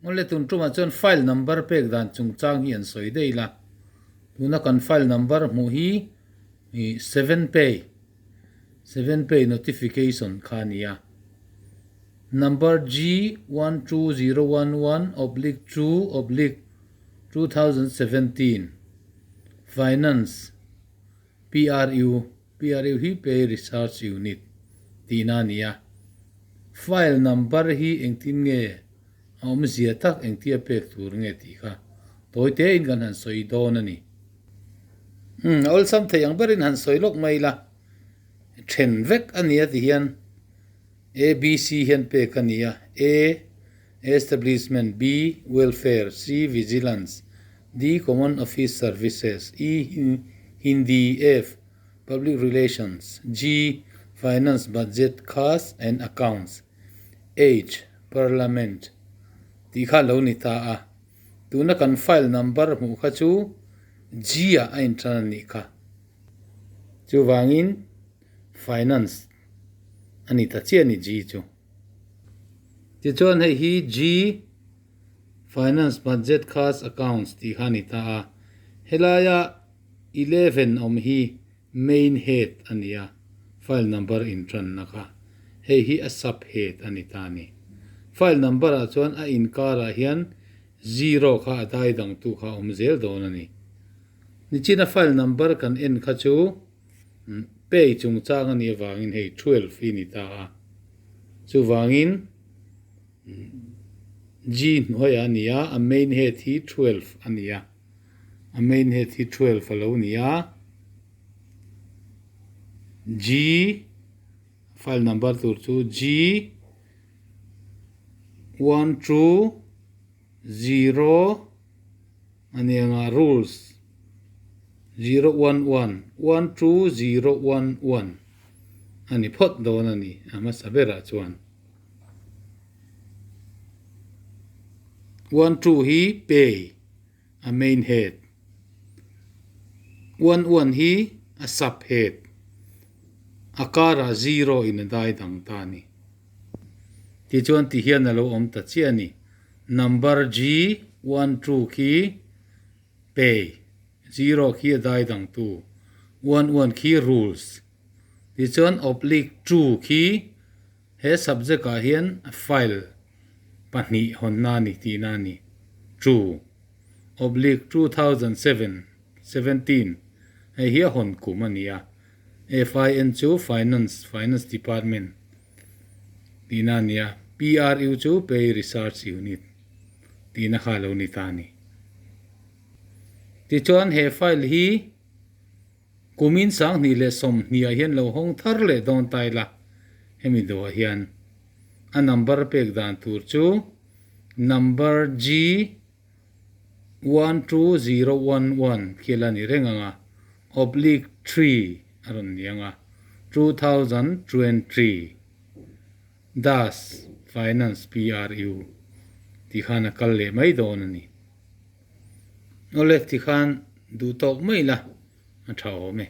Ngawle tun tumah chuan file number pek dan chungchang hi an sawi daih la. Tuna kan file number hmuh hi ih 7 pay 7 pay notification kha a ni a. Number G 12011/2/2017 Finance PRU PRU hi Pay Research Unit tihna a ni a. File number hi engtin nge a awmzia tak engtia pek tur nge tih kha tawi tein kan han sawi dawn a ni. Umm a awlsam theih ang berin han sawi lawk mai ila then vek a ni a ti hian A B C hian pek a ni a, A Establishment, B Welfare, C Vigilance, D Common Office Services, E Hindi, F Public Relations, G Finance, Budget, Cash and Accounts, H Parliament tih kha a lo ni ta a. Tuna kan file number hmuh kha chu G ah a intan a nih kha. Chuvangin Finance a ni ta chiah a ni G chu. Tichuan hei hi G Finance Budget Cash Accounts tih kha a ni ta a. Helaia 11 awm hi main head a ni a, file number intranna kha. Hei hi a sub head a ni ta a ni. File number ah chuan a inkarah hian zero kha a dai dangtu kha a awm zel dawn a ni. Nichina file number kan en kha chu Pay chungchang a nih avangin hei 12 hi a ni ta a, chuvangin G hnuaiah a ni a, a main head hi 12 a ni a, a main head hi 12 a lo ni a, G file number tur chu G 1 2 0 a ni anga rules 0 1 1 1 2 0 1 1 a ni phawt dawn a ni a hmasa berah chuan 1 2 hi pay a main head 1 1 hi a sub head a karah 0 in a dai dang ta a ni tichuan ti hian a lo awm ta chiah a ni. Number G 1 2 khi pay, 0 khi a dai dangtu, 1 1 khi rules. Tichuan oblique 2 khi he subject ah hian file pahnih hawnna a ni tihna a ni. 2 oblique 2007 17 hei hi a hawn kum a ni a. FIN chu Finance, Finance Department tihna a ni a, PRU chu Pay Research Unit tihna kha a lo ni ta a ni. Tichuan he file hi kumin 2020 ah hian lo hawng thar leh dawn ta ila, hemi dawhah hian a number pek dan tur chu number G 1 2 0 1 1 khi la ni reng ang a, oblique 3 a rawn ni ang a, 2023 dash Finance PRU tih khan a kal leh mai dawn a ni. Awle tikhan duh tawk mai la a tha awm e.